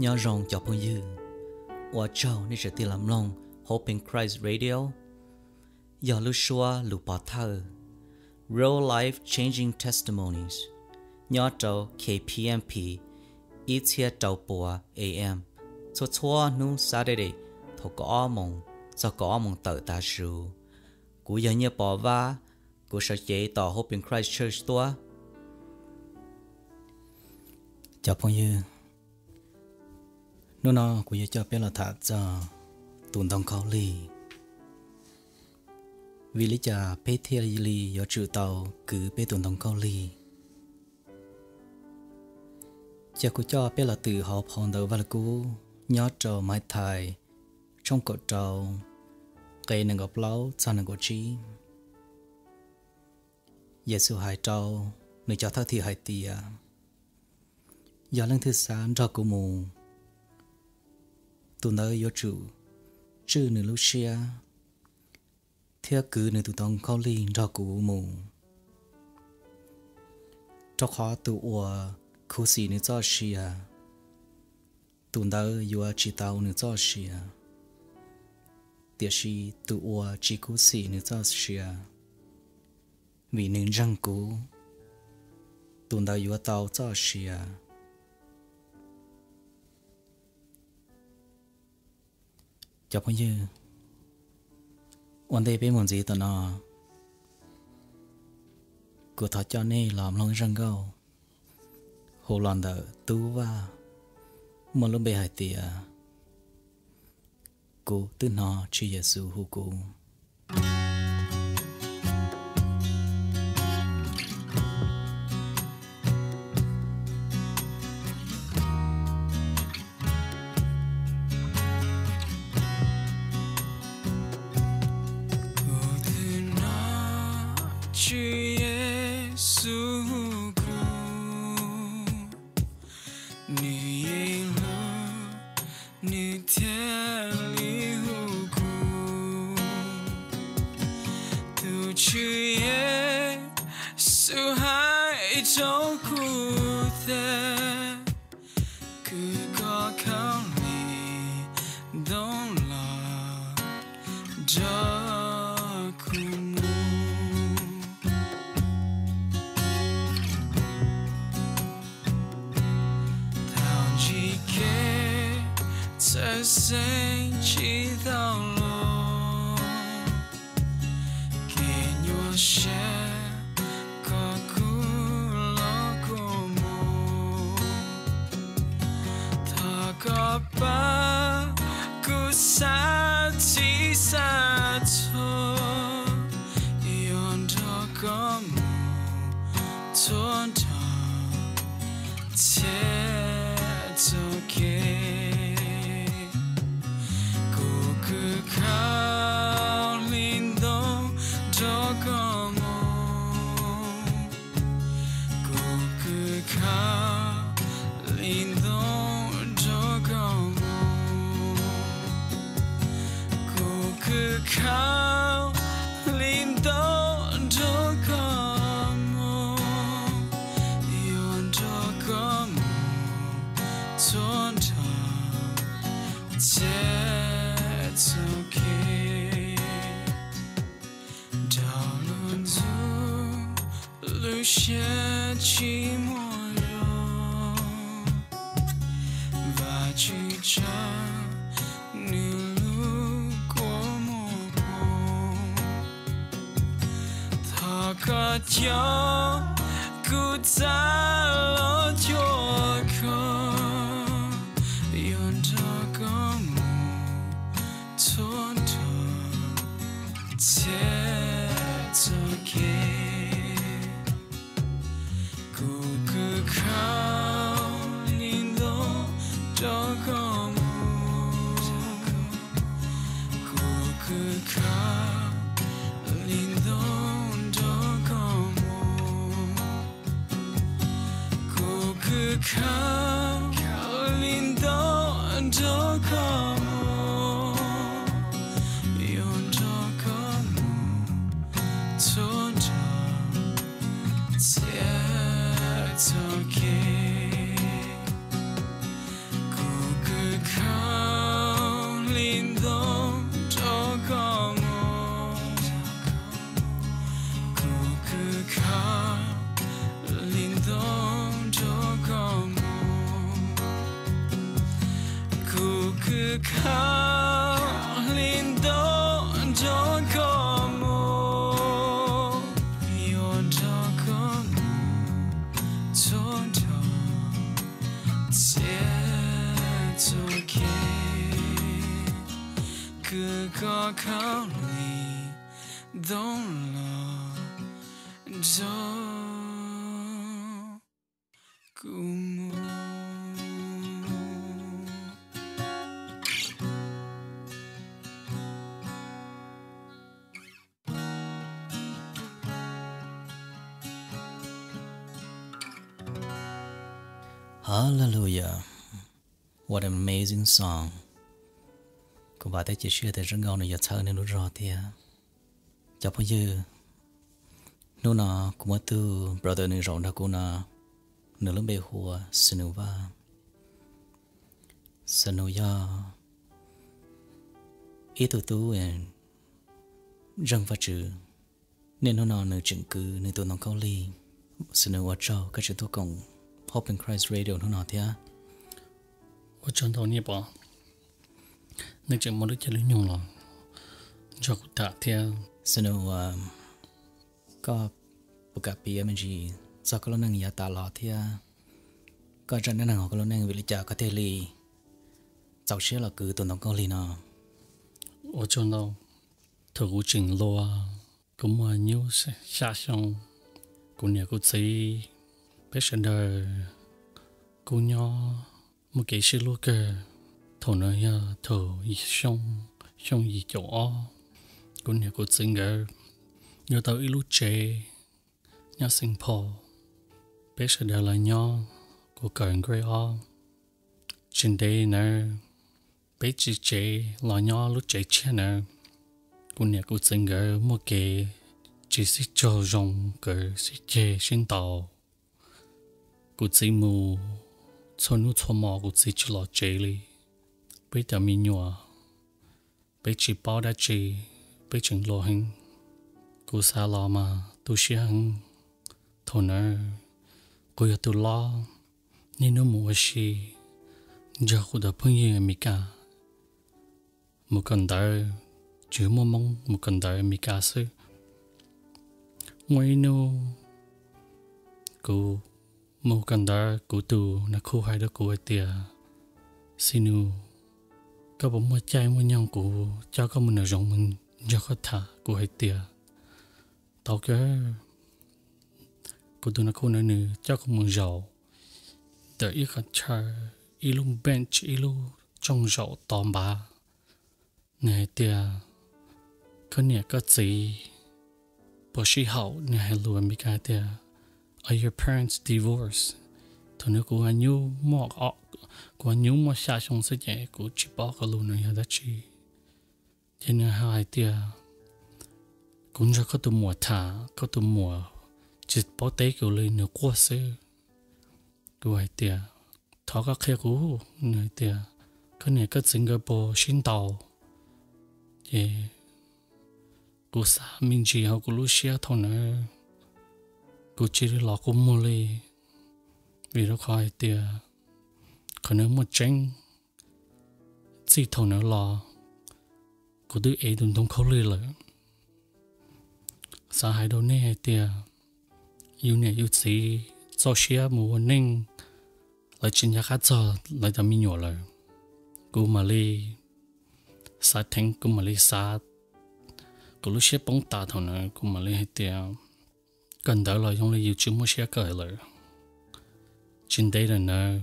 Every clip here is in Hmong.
Nyob zoo cov phooj ywg, ua tsaug nej tseem tig los mloog Hope in Christ Radio, yog lub suab lus pov thawj, Real Life Changing Testimonies, nyob rau K P N P ib txhiab rau pua A M, txhua txhua hnub Saturday thaum kaum ob moos txog kaum ob moos tawm tav su. Kuv yog Nyiaj Pov Vab, kuv sawv cev tom Hope in Christ Church tuaj. Cov phooj ywg, hnub no kuv yuav coj peb los tham txog tus ntoo khaub lig. Vim li cas peb thiaj li yuav tsum tau kwv peb tus ntoo khaub lig? Ces kuv coj peb los twm hauv phau ntawv Vaj Lug Kub nyob rau Mathais tshooj kaum rau, qe nees nkaum plaub txog nees nkaum tsib. Yexus hais rau nws cov thawj thim hais tias, yog leej twg xav nrog kuv mus, tus ntawd yuav tsum tswj nws lub siab thiab kwv nws tus ntoo khaub lig nrog kuv mus. Rau qhov tus uas khuv xim nws txoj sia, tus ntawd yuav tsis tau nws txoj sia, tiam sis tus uas tsis khuv xim nws txoj sia, vim nws ntseeg kuv, tus ntawd yuav tau txoj sia. Cov phooj ywg, ua ntej peb mus ntxiv tom no, kuv thov coj nej los mloog zaj nkauj hu los ntawm Tub Vaj, muaj lub npe hais tias Kuv Twb Hnov Tswv Yexus Hu Kuv. Kuv twb hnov Tswv Yexus hu kuv, nws yeej hlub, nws thiaj li hu kuv. Tus Tswv Yexus hais rau kuv tias, kwv koj khaub lig ntoo los nrog kuv mus. Thaum ntsib kev txawv xeeb tsis tau los, kev nyuaj siab kom kuv los kuv mus. Thov koj pab kuv xav txij xav txhua, yuav nrog koj mus txhua nrho txhia txoj kev. Kuv kwv khaub lig ntoo nrog koj mus. Kuv kwv khaub lig ntoo nrog koj mus. Kuv kwv khaub lig ntoo nrog koj mus, yuav nrog koj mus txhua nrho txhia txoj kev. Nrog lub ntxub lub siab tsis muaj zog, Vajtswv tsa nws lub kua muag poob. Thov koj coj kuv txav los cuag koj, yuav nrog koj mus txhua nrho txhia txoj kev. Kuv kwv khaub lig ntoo nrog koj mus. Kuv kwv khaub lig ntoo nrog koj mus. Kuv kwv khaub lig ntoo nrog koj mus, yuav nrog koj mus txhua nrho txhia txoj kev. Kuv Koj khaub lig ntoo los rau kuv mus. Hallelujah. What an amazing song. Kuv vam thiab cia siab tias zaj nkauj no yuav txhawb nej lub zog thiab. Cov phooj ywg, hnub no kuv muaj tug brother nws zaum nrog kuv no, nws lub npe hu ua Snu Vaj. Snu yog ib tug tub zeeg Vajtswv. Niaj hnub no nws tseem kwv nws tus ntoo khaub lig. Snu, ua tsaug koj tseem tuaj koom Hope in Christ Radio hnub no thiab. Ua tsaug ntau Nyiaj Pov, nej tseem muaj lub caij lub nyoog los nrog kuv tham thiab. Snu, koj puas kam piav me ntsis txog koj lub neej yav tas los thiab koj zaj dab neeg hauv koj lub neej, vim li cas koj thiaj li txaus siab los kwv tus ntoo khaub lig no? Ua tsaug ntau. Thaum kuv tseem hluas, kuv muaj nyuj xya xyoo, kuv niam kuv txiv, peb sawv daws kuj nyob muaj kev sib hlub kawg. Thaum ntawd yog thaum xyoo, xyoo yim caum ob, kuv niam kuv txiv nkawd yuav tau ib lub tsev nyob Saint Paul. Peb sawv daws los nyob, kuv kawm grade ob. Tsis ntev ntawd, peb tsiv tsev los nyob lub tsev tshiab ntawd. Kuv niam kuv txiv nkawd muaj kev tsis sib raug zoo, nkawd sib ceg sib ntaus. Kuv txiv mus txhua hnub txhua hmo, kuv txiv tsis los tsev li. Peb cov me nyuam, peb tsis paub dab tsi, peb tseem hluas heev. Kuv xav los mas tu siab heev. Thaum ntawd kuv yog tus hlob, niaj hnub mus ua si nrog kuv tus phooj ywg Amelikas mus kawm ntawv, tsuas muaj Hmoob mus kawm ntawv Amelikas xwb. Muaj ib hnub kuv mus kawm ntawv, kuv tus nas khu hais rau kuv hais tias, Xi Nus, koj puas muaj caij muaj nyoog kuv coj koj mus nraum zoov nrog koj tham? Kuv hais tias, Tau kawg. Kuv tus nas khu ntawd nws coj kuv mus zaum ntawm ib qhov chaw, ib lub bench, ib lub rooj zaum to npav. Nws hais tias, Koj niam koj txiv puas sib haum? Nws hais lus Amelikas hais tias, Are your parents divorced? Thaum ntawd kuv nyuj muaj, kuv nyuj muaj xya xyoo xwb ces kuv tsis paub qhov lus ntawd yog dab tsi. Ces nws hais tias, Kuv nrog koj tus muam tham, koj tus muam tsis paub teb kuv li, nws quaj xwb. Kuv hais tias, Thov koj qhia kuv. Nws hais tias, Koj niam koj txiv nkawd puas sib ntaus? Ces kuv xav me ntsis hauv kuv lub siab thaum ntawd, kuv cia li los kua muag li, vim rau qhov hais tias qhov ntawd muaj tseeb. Txij thaum ntawd los kuv twb ev tus ntoo khaub lig lawm. Xav hais rau nej hais tias yus niam yus txiv txaus siab mus ua neej, lawv tsis nco qab txog lawv cov me nyuam lawm. Kuv mam li xav theev, kuv mam li xav, kuv lub siab poob tas thaum ntawd, kuv mam li hais tias, Kawm ntawv los zoo li yus tsis muaj siab kawm lawm. Tsis ntev ntawd,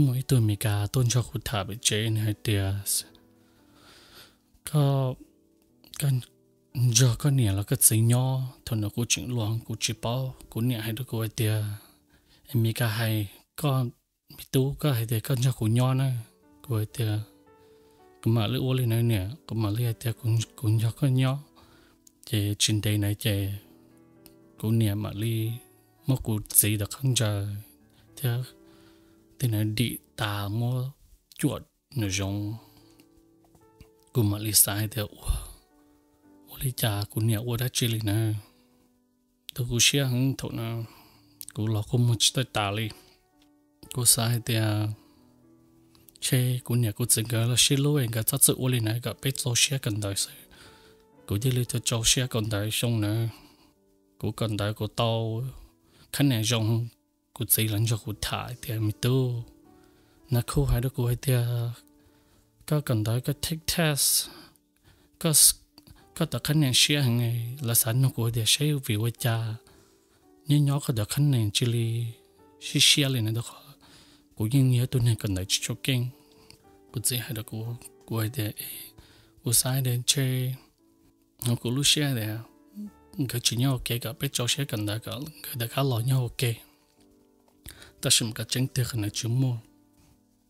muaj ib tug Amelikas tuaj nrog kuv tham pem tsev, nws hais tias, Koj, koj nrog koj niam los koj txiv nyob? Thaum ntawd kuv tseem hluas, kuv tsis paub. Kuv niam hais rau kuv hais tias, Amelikas hais koj, me tub, koj hais tias koj nrog kuv nyob na. Kuv hais tias, Kuv mam li ua li ntawd niam, kuv mam li hais tias kuv nrog koj nyob. Ces tsis ntev ntawd ces kuv niam mam li muab kuv txiv tom qab ntsaws thiab tej ntawd dim tas muab cuam nraum zoov. Kuv mam li xav hais tias, Ua, ua li cas kuv niam ua dab tsi li na? Ntau kuv siab heev thaum ntawd, kuv los kuj muag tsis tau tas li. Kuv xav hais tias, Ntshe kuv niam kuv txiv nkawd los sib hlub es nkawd txhob txwm ua li ntawd kom peb txaus siab kawm ntawv xwb. Kuv thiaj li tau txaus siab kawm ntawv xyoo ntawd. Kuv kawm ntawv kuv tau khab niam zoo, kuv txiv los nrog kuv tham hais tias, Me tub, nas khu hais rau kuv hais tias koj kawm ntawv koj take test, koj tom qhab nees siab heev, lawv xav nug kuv tias saib vim ua cas nyob nyob koj tom qhab nees cia li siab siab li no, rau qhov kuv yeej yog ib tug neeg kawm ntawv tsis tshua keej. Kuv txiv hais rau kuv, kuv hais tias, kuv xav tias ntshe kuv lub siab tias nkawd tsis nyob ua ke, kom peb tso siab kawm ntawv kom nkawd rov qab los nyob ua ke. Tab sis mas qhov tseeb tiag qhov ntawd tsis muaj.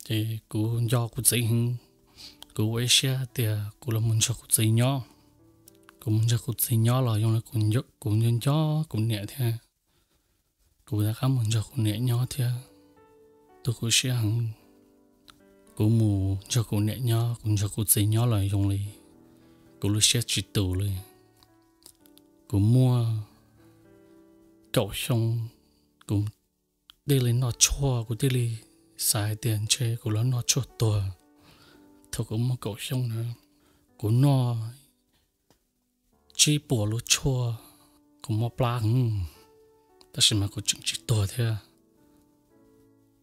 Ces kuv nco kuv txiv heev, kuv ua ib siab tias kuv los mus nrog kuv txiv nyob. Kuv mus nrog kuv txiv nyob los zoo li kuv nco nco kuv niam thiab. Kuv rov qab mus nrog kuv niam nyob thiab. Tu kuv siab heev, kuv mus nrog kuv niam nyob, kuv nrog kuv txiv nyob los zoo li kuv lub siab tsis tus li. Kuv muaj kaum xyoo, kuv thiaj li noj tshuaj, kuv thiaj li xav hais tias ntshe kuv los noj tshuaj tuag. Thaum kuv muaj kaum xyoo na, kuv noj tsib puas lub tshuaj, kuv mob plab heev, tab sis mas kuv tseem tsis tuag thiab.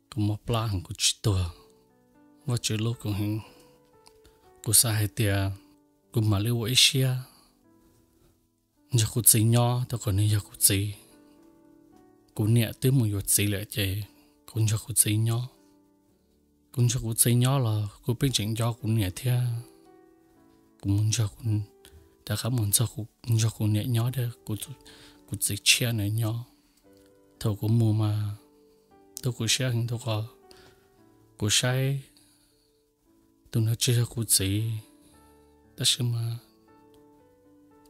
Kuv mob plab heev kuv tsis tuag, Vajtswv hlub kuv heev. Kuv xav hais tias kuv mam li ua ib siab nrog kuv txiv nyob, rau qhov nws yog kuv txiv. Kuv niam twb mus yuav txiv lawm ces kuv nrog kuv txiv nyob. Kuv nrog kuv txiv nyob los kuv pheej tseem nco kuv niam thiab. Kuv mus nrog, rov qab mus nrog kuv niam nyob thiab kuv txiv tshiab na nyob. Thaum kuv mus mas tu kuv siab heev, rau qhov kuv saib tus no tsis yog kuv txiv, tab sis mas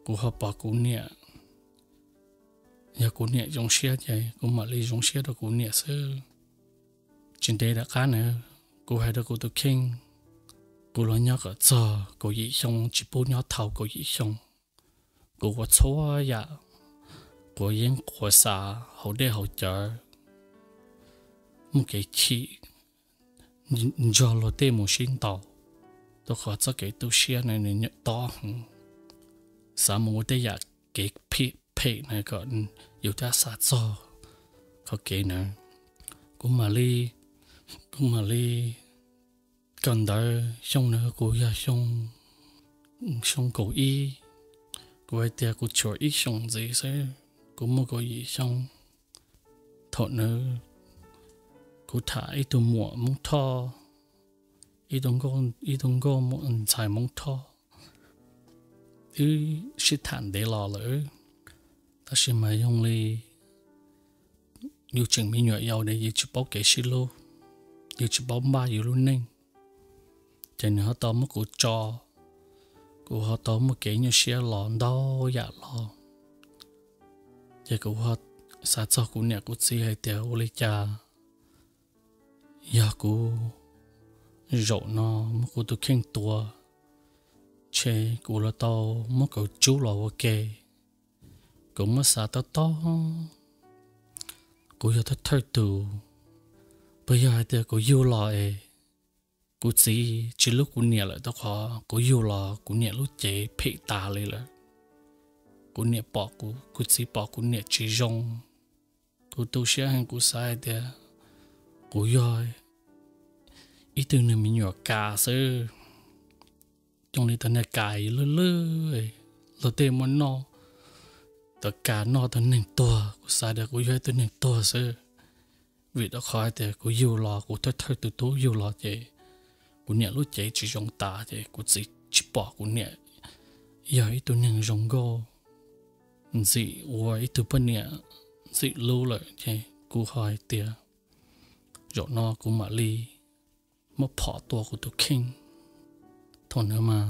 kuv ho pom kuv niam, yog kuv niam zoo siab ces kuv mam li zoo siab rau kuv niam xwb. Tsis ntev tom qab na, kuv hais rau kuv tus kheej, kuv los nyob kom txog kaum yim xyoo, tsis pub nyob thaum kaum yim xyoo. Kuv ua txhua yam, quav yeeb quav xav, haus dej haus cawv, muaj kev chim, nrog luag tej mus sib ntaus, rau qhov txoj kev tu siab na nws tob heev, xav mus ua tej yam kev phem na kom yus thiaj xav txog qhov kev na. Kuv mam li, kuv mam li kawm ntawv xyoo na, kuv yog xyoo kaum ib, kuv hais tias kuv tshuav ib xyoos ntxiv xwb kuv muaj kaum yim xyoo. Thaum na, kuv tham ib tug muam Hmoob Thoj, ib tug nkauj ntxhais Hmoob Thoj, wb sib tham ntev los lawm, tab sis mas zoo li yus tseem me nyuam yaus es yus tsis paub kev sib hlub, yus tsis paub npaj yus lub neej, ces nws ho tau muab kuv tso, kuv ho tau muaj kev nyuaj siab los ntau yam los. Ces kuv xav txog kuv niam kuv txiv hais tias ua li cas yog kuv zaum no muab kuv tus kheej tua, ces kuv los tau muab kaus tsub los ua ke. Kuv muab xav tob tob, kuv yog thawj thawj tus, puas yog hais tias kuv yug los es kuv txiv tsis hlub kuv niam lawm, rau qhov kuv yug los kuv niam lub cev phem tas li lawm. Kuv niam pom kuv, kuv txiv pom kuv niam tsis zoo. Kuv tu siab heev, kuv xav hais tias kuv yog ib tug neeg me nyuam kas xwb, zoo li tug neeg kas lwj lwj, luag tej muab noj, tug kas noj tug neeg tuag. Kuv xav tias kuv yog ib tug neeg tuag xwb, vim rau qhov hais tias kuv yug los, kuv thawj thawj tus tub yug los ces kuv niam lub cev tsis zoo tas ces kuv txiv tsis pom kuv niam yog ib tug neeg zoo nkauj, ntxim ua ib tug poj niam ntxim hlub lawm. Ces kuv ho hais tias zaum no kuv mam li muab phom tua kuv tus kheej. Thaum ntawd mas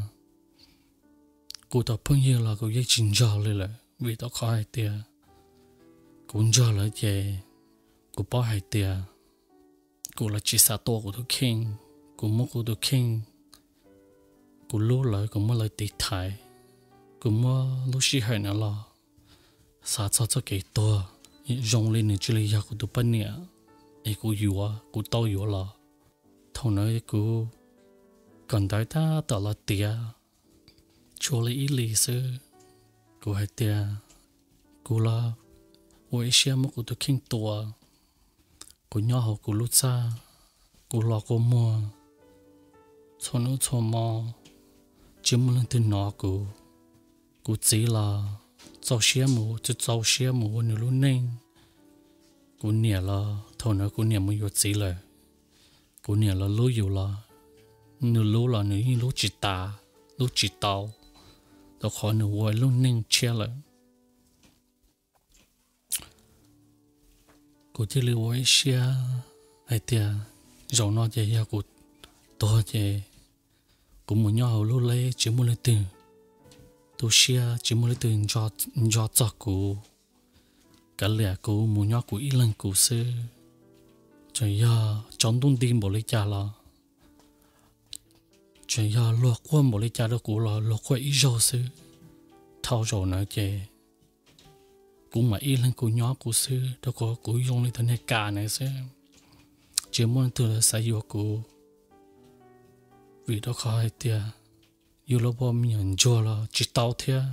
kuv tus phooj ywg los kuv yeej tsis nrog li lawm, vim rau qhov hais tias kuv nrog lawv ces kuv paub hais tias kuv los tsis xav tua kuv tus kheej. Kuv muab kuv tus kheej, kuv hlub lawv, kuv muab lawv tiv thaiv, kuv muab lub sij hawm no los xav txog txoj kev tuag, zoo li nws cia li yog kuv tus poj niam es kuv yuav, kuv tau yuav los. Thaum ntawd kuv kawm ntawv tab tom los tiav, tshuav li ib hlis xwb, kuv hais tias kuv los ua ib siab muab kuv tus kheej tua. Kuv nyob hauv kuv lub txaj, kuv los kua muag txhua hnub txhua hmo, tsis muaj leej twg hnov kuv. Kuv txiv los txaus siab mus, txaus siab mus ua nws lub neej. Kuv niam los thaum ntawd kuv niam mus yuav txiv lawm. Kuv niam los hlub yus los, nws hlub los nws yeej hlub tsis tas, hlub tsis tau, rau qhov nws ua lub neej tshiab lawm. Kuv thiaj li ua ib siab hais tias zaum no ces yog kuv tuag ces kuv mus nyob hauv lub leb tsis muaj leej twg tu siab, tsis muaj leej twg nco txog kuv, kav liam kuv mus nyob kuv ib leeg kuv xwb. Tseem yog tsaus ntuj nti npaum li cas los, tseem yog luag quaj npaum li cas rau kuv los luag quaj ib zaug xwb. Dhau zaum ntawd ces kuv mam ib leeg kuv nyob kuv xwb, rau qhov kuv zoo li tus niag kas ntawd xwb, tsis muaj leej twg xav yuav kuv. Vim rau qhov hais tias yus los ua me nyuam ntsuag los tsis tau thiab,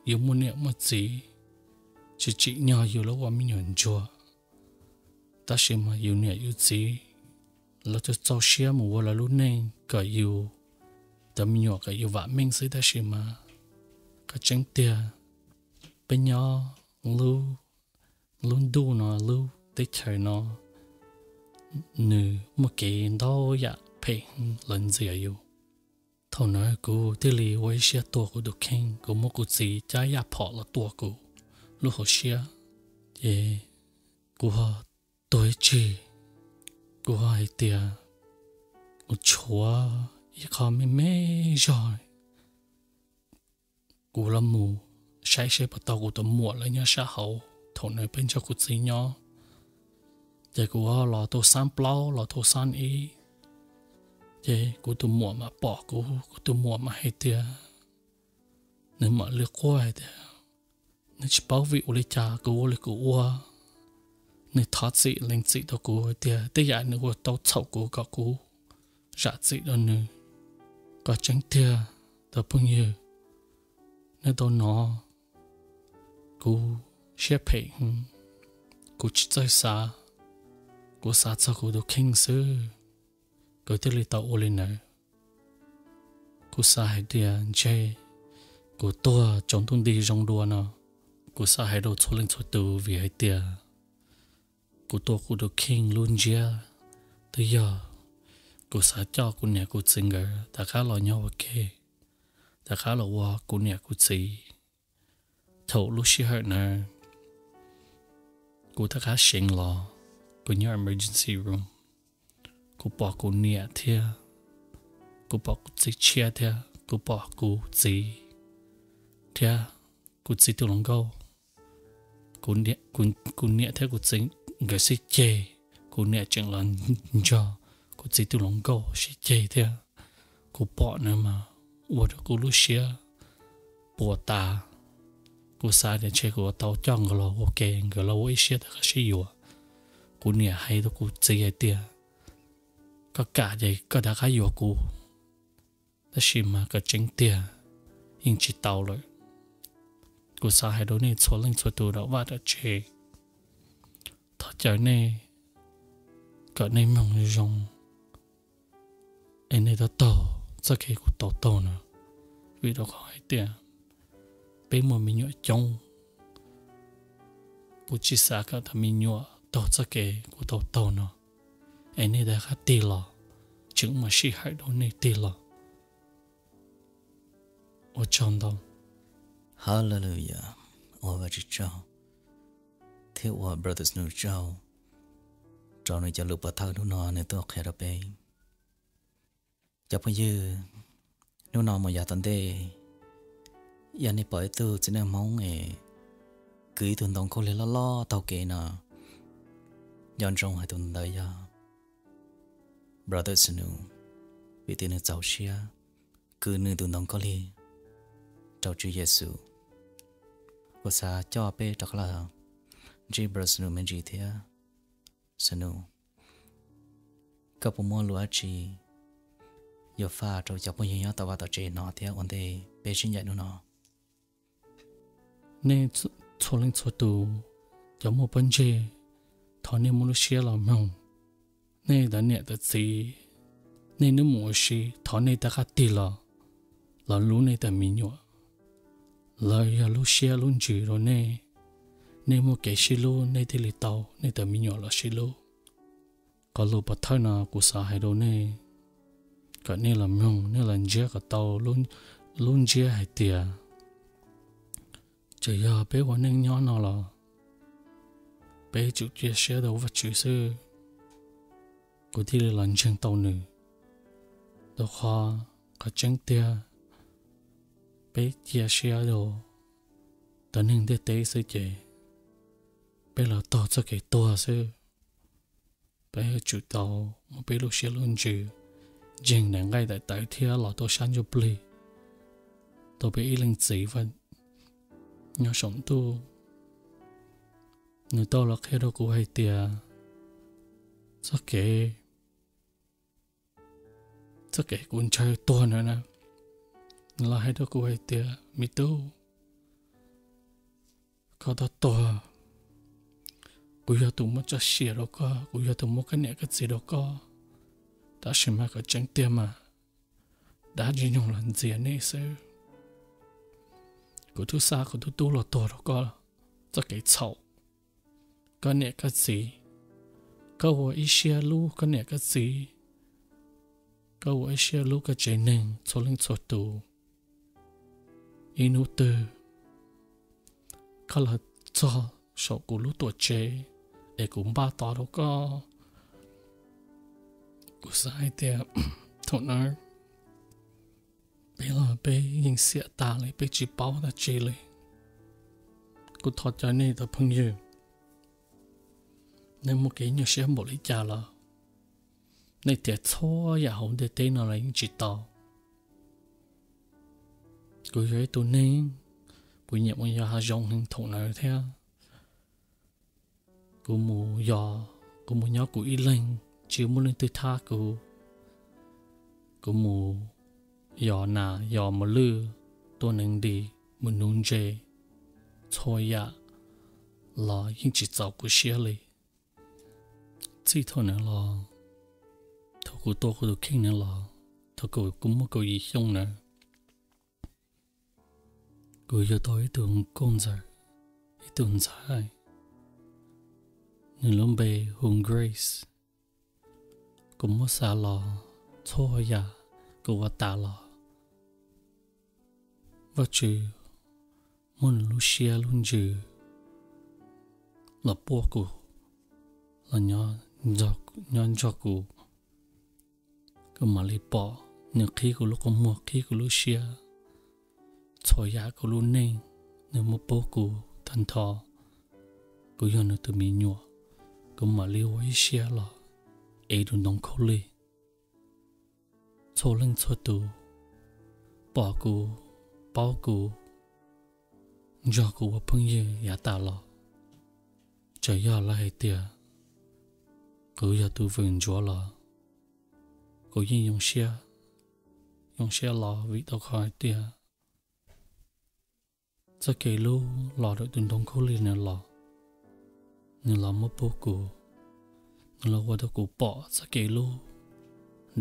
yus muaj niam muaj txiv, tsis tsim nyog yus los ua me nyuam ntsuag. Tab sis mas yus niam yus txiv lawv txaus siab mus ua lawv lub neej kom yus, cov me nyuam kom yus vam meej xwb, tab sis mas qhov tseeb tiag, peb nyob lub ntuj no, lub teb chaws no, nws muaj kev ntau yam phem los ntxias yus. Thaum ntawd kuv thiaj li ua ib siab tua kuv tus kheej, kuv muab kuv txiv cab yaj phom los tua kuv lub hauv siab. Ces kuv ho tuag ib tsig, kuv ho hais tias kuv tshuav ib qho me me zog, kuv los mus saib seb puas tau kuv tus muam lawv nyob sab hauv. Thaum ntawd peb nrog kuv txiv nyob, ces kuv ho los tau xab plaub los tau xab ib, ces kuv tus muam mam pom kuv, kuv tus muam mam hais tias, nws mam li quaj hais tias nws tsis paub vim ua li cas kuv ua li kuv ua. Nws thov txim lees txim rau kuv hais tias tej yam nws ua tau txhaum kuv kom kuv zam txim rau nws. Qhov tseeb tiag, tus phooj ywg, nej tau hnov kuv siab phem, kuv tsis txawj xav, kuv xav txog kuv tus kheej xwb, kuv thiaj li tau ua li ntawd. Kuv xav hais tias ntshe kuv tuag tsaus ntuj nti zoo dua no, kuv xav hais rau txhua leej txhua tus vim hais tias kuv tua kuv tus kheej lub ntsiab. Twb yog kuv xav coj kuv niam kuv txiv nkawd rov qab los nyob ua ke, rov qab los ua kuv niam kuv txiv. Thaum lub sij hawm ntawd kuv rov qab seev los, kuv nyob emergency room, kuv pom kuv niam thiab, kuv pom kuv txiv tshiab thiab, kuv pom kuv txiv thiab kuv txiv tus hluas nkauj. Kuv niam thiab kuv txiv nkawd sib ceg, kuv niam tseem los nrog kuv txiv tus hluas nkauj sib ceg thiab. Kuv pom ntawd mas ua rau kuv lub siab puas tas. Kuv xav tias ntshe kuv yuav tau coj nkawd los ua ke, nkawd los ua ib siab rov qab sib yuav. Kuv niam hais rau kuv txiv hais tias, koj kam ces koj rov qab yuav kuv. Tab sis mas qhov tseeb tiag yeej tsis tau lawm. Kuv xav hais rau nej txhua leej txhua tus nram vaj nram tsev, thov caw nej kom nej mloog zoo, es nej tau taug txoj kev kuv tau taug no. Vim rau qhov hais tias peb muaj me nyuam coob, kuv tsis xav kom tus me nyuam taug txoj kev kuv tau taug no. Es nej rov qab tig los, tseem muaj sij hawm rau nej tig los. Ua tsaug ntau. Hallelujah. Ua Vajtswv tsaug thiab ua Brother Snu tsaug rau nws cov lus pov thawj hnub no nws tuaj qhia rau peb. Cov phooj ywg, hnub no mus yav tom ntej, yog nej pom ib tug txiv neej Hmoob es kwv ib tug ntoo khaub lig loj loj taug kev no, nco ntsoov hais tus ntawd yog Brother Snu, vim tias nws txaus siab kwv nws tus ntoo khaub lig rau Tswv Yexus. Kuv xav coj peb rov qab los ntsib Brother Snu me ntsis thiab. Snu, koj puas muaj lus dab tsi yuav faj rau cov phooj ywg nyob tom vaj tom tsev hnov thiab ua ntej peb sib ncaim hnub no? Nej txhua leej txhua tus, cov muaj pob ntseg, thov nej muab lub siab los mloog. Nej cov niam cov txiv, nej hnub mus ua si, thov nej rov qab tig los. los hlub nej tej me nyuam. Lawv yog lub siab lub ntsws rau nej. Nej muaj kev sib hlub nej thiaj li tau nej tej me nyuam los sib hlub. Qhov lus pov thawj no kuv xav hais rau nej, kom nej los mloog, nej los ntsiab kom tau lub ntsiab hais tias, txawm yog peb ua neej nyob no los peb tsum cia siab rau Vajtswv xwb, kuv thiaj li los ntseeg tau nws. Rau qhov, qhov tseeb tiag, peb cia siab rau cov neeg ntiaj teb xwb ces peb los taug txoj kev tuag xwb. Peb yuav tsum tau muab peb lub siab lub ntsws ntseeg daim nqaij daim tawv thiab los tuaj sab ntsuj plig rau peb ib leej txiv nyob saum ntuj. Nws tau los qhia rau kuv hais tias, txoj kev, txoj kev kuv ntshaw tuag ntawd na, nws los hais rau kuv hais tias, me tub, koj tau tuag, kuv yog tus muab txoj sia rau koj, kuv yog tus muab koj niam koj txiv rau koj. Tab sis mas kom tseeb tiag mas dab ntsis nyoog los ntxias nej xwb. Kuv twb xa kuv tus tub los tuag rau koj txoj kev txhaum. Koj niam koj txiv, koj ua ib siab hlub koj niam koj txiv, koj ua ib siab hlub koj tsev neeg txhua leej txhua tus. Ib hnub twg koj los txog saum kuv lub tuam tsev es kuv npaj tos rau koj, kuv xav hais tias thaum no peb los peb yeej xiam tas li, peb tsis paub dab tsi li. Kuv thov caw nej cov phooj ywg, nej muaj kev nyuaj siab npaum li cas los nej tiav txhua yam hauv ntiaj teb no los yeej tsis tau. Kuv yog ib tug neeg, kuv nyiam mus yos hav zoov heev thaum ntawd thiab. Kuv mus yos, kuv mus nyob kuv ib leeg, tsis muaj leej twg thab kuv. Kuv mus yos nas yos mos lwj, tua nees dis, mus nuv ntses, txhua yam los yeej tsis txaus kuv siab li. Txij thaum ntawd los, thaum kuv tua kuv tus kheej ntawd los, thaum kuv muaj kaum yim xyoo ntawd, kuv yug tau ib tug nkauj ntxawm, ib tug ntxhais, nws lub npe hu Grace. Kuv muab xav los, txhua yam kuv ua tas los, Vajtswv muab nws lub siab lub ntsws los puab kuv, los nyob nrog kuv. Kuv mam li pom nws qhib kuv lub qhov muag, qhib kuv lub siab, txhua yam kuv lub neej nws muab pub kuv tag nrho. Kuv yog nws tus me nyuam, kuv mam li ua ib siab los ev tus ntoo khaub lig. Txhua leej txhua tus pom kuv, paub kuv, nrog kuv ua phooj ywg yav tas los, txawm yog lawv hais tias kuv yog tus vwm ntsuav los kuv yeej zoo siab los vim tau qhov hais tias txoj kev hlub los ntawm tus ntoo khaub lig ntawd los, nws los muab pub kuv, nws los ua rau kuv pom txoj kev hlub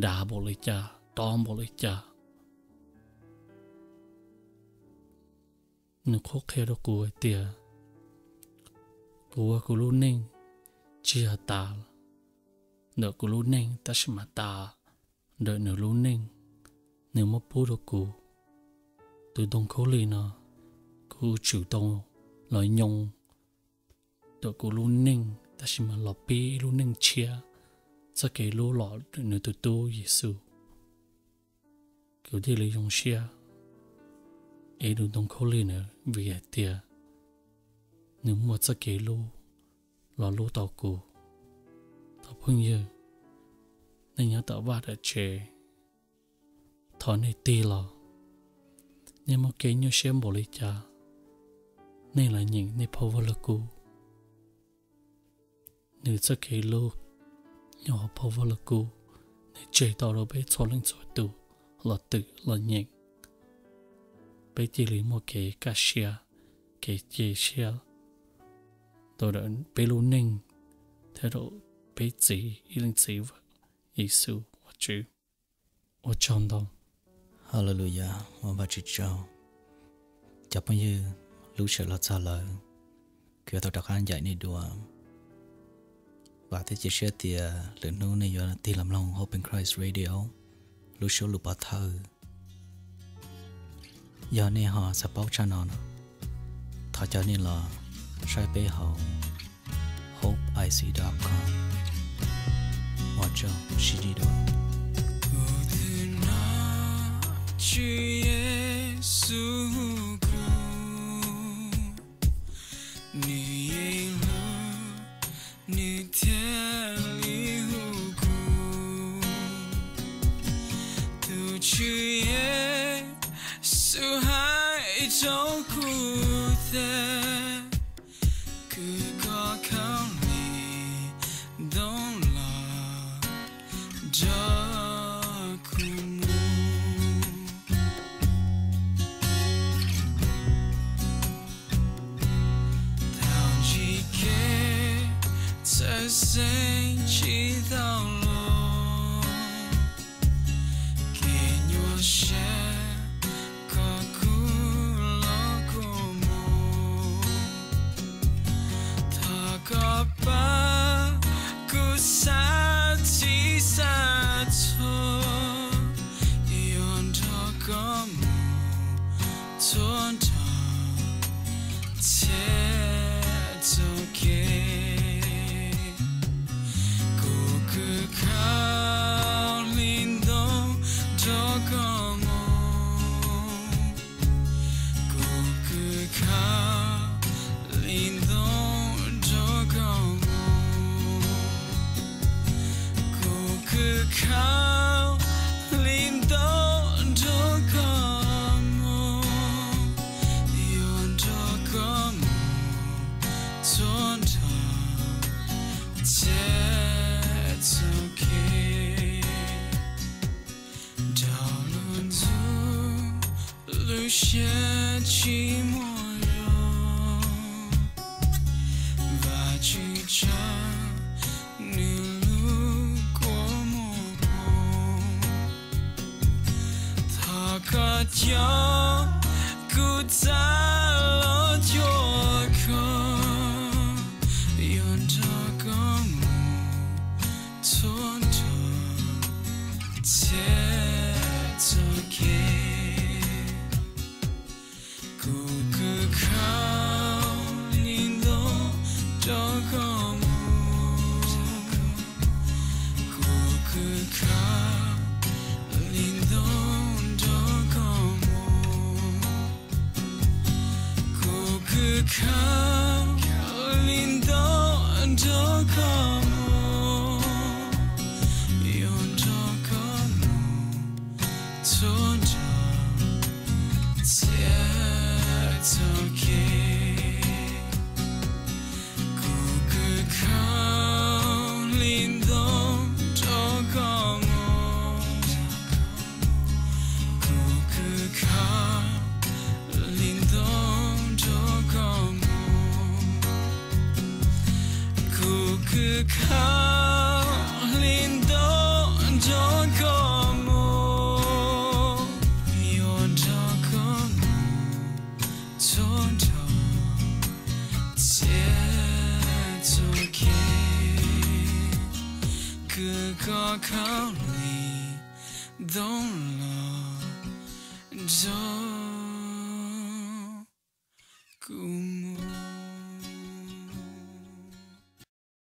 dav npaum li cas, tob npaum li cas. Nws qhuab qhia rau kuv hais tias kuv ua kuv lub neej tsis yog tas ntawm kuv lub neej tab sis mas tas ntawm nws lub neej. Nws muab pub rau kuv tus ntoo khaub lig no, kuv tsum tau los nyoo ntawm kuv lub neej tab sis mas los pib ib lub neej tshiab, txoj kev hlub los ntawm nws tus tub Yexus. Kuv thiaj li zoo siab ev tus ntoo khaub lig ntawd vim hais tias nws muaj txoj kev hlub los hlub tau kuv. Cov phooj ywg, nej nyob tom vaj tom tsev, thov nej tig los, nej muaj kev nyuaj siab npaum li cas, nej los nyeem nej phau vaj lug kub. Nws txoj kev hlub nyob hauv phau vaj lug kub, nws tseg tau rau peb txhua leej txhua tus los twm los nyeem. Peb cia li muaj kev kaj siab, kev cia siab rau peb lub neej thiab rau peb txiv ib leej txiv Yexus Vajtswv. Ua tsaug ntau. Hallelujah, ua Vajtswv tsaug. Cov phooj ywg, lub sij hawm los txog lawm, kuv yuav tau rov qab ncaim nej dua. Vam thiab cia siab tias lwm hnub nej yuav tig los mloog Hope in Christ Radio, lub suab lus pov thawj. Yog nej ho xav paub tshaj no, thov caw nej los saib peb hauv hope I C dot com. Ua tsaug, sib ntsib dua. Kuv thwm no Tswv Yexus hu kuv, nws yeej hlub, nws thiaj li hu kuv. Tus Tswv Yexus hais rau kuv tias, kwv koj khaub lig ntoo los nrog kuv mus. Thaum ntsib kev txawv xeeb tsis tau los, kev nyuaj siab koj kuj los kua muag. Thov koj pab kuv xav txhij xav txhua, yuav nrog koj mus txhua nrho txhia txoj kev. Kuv kwv khaub lig ntoo nrog koj mus. Kuv kwv khaub lig ntoo nrog koj mus. Kuv kwv khaub lig ntoo nrog koj mus, yuav nrog koj mus txhua nrho txhia txoj kev. Nrog lub ntuj lub siab tsis muaj zog, Vajtswv tsav nws lub kua muag poob. Thov koj coj kuv txav los cuag koj, yuav nrog koj mus txhua nrho txhia txoj kev. Kuv kwv khaub lig ntoo nrog koj mus. Kuv kwv khaub lig ntoo nrog koj mus. Kuv kwv khaub lig ntoo nrog koj mus, yuav nrog koj mus txhua nrho txhia txoj kev. Kuv kwv khaub lig ntoo nrog koj mus. Kuv kwv khaub lig ntoo nrog koj mus. Kuv kwv khaub lig ntoo nrog koj mus, yuav nrog koj mus txhua nrho txhia txoj kev. Kwv koj khaub lig ntoo los nrog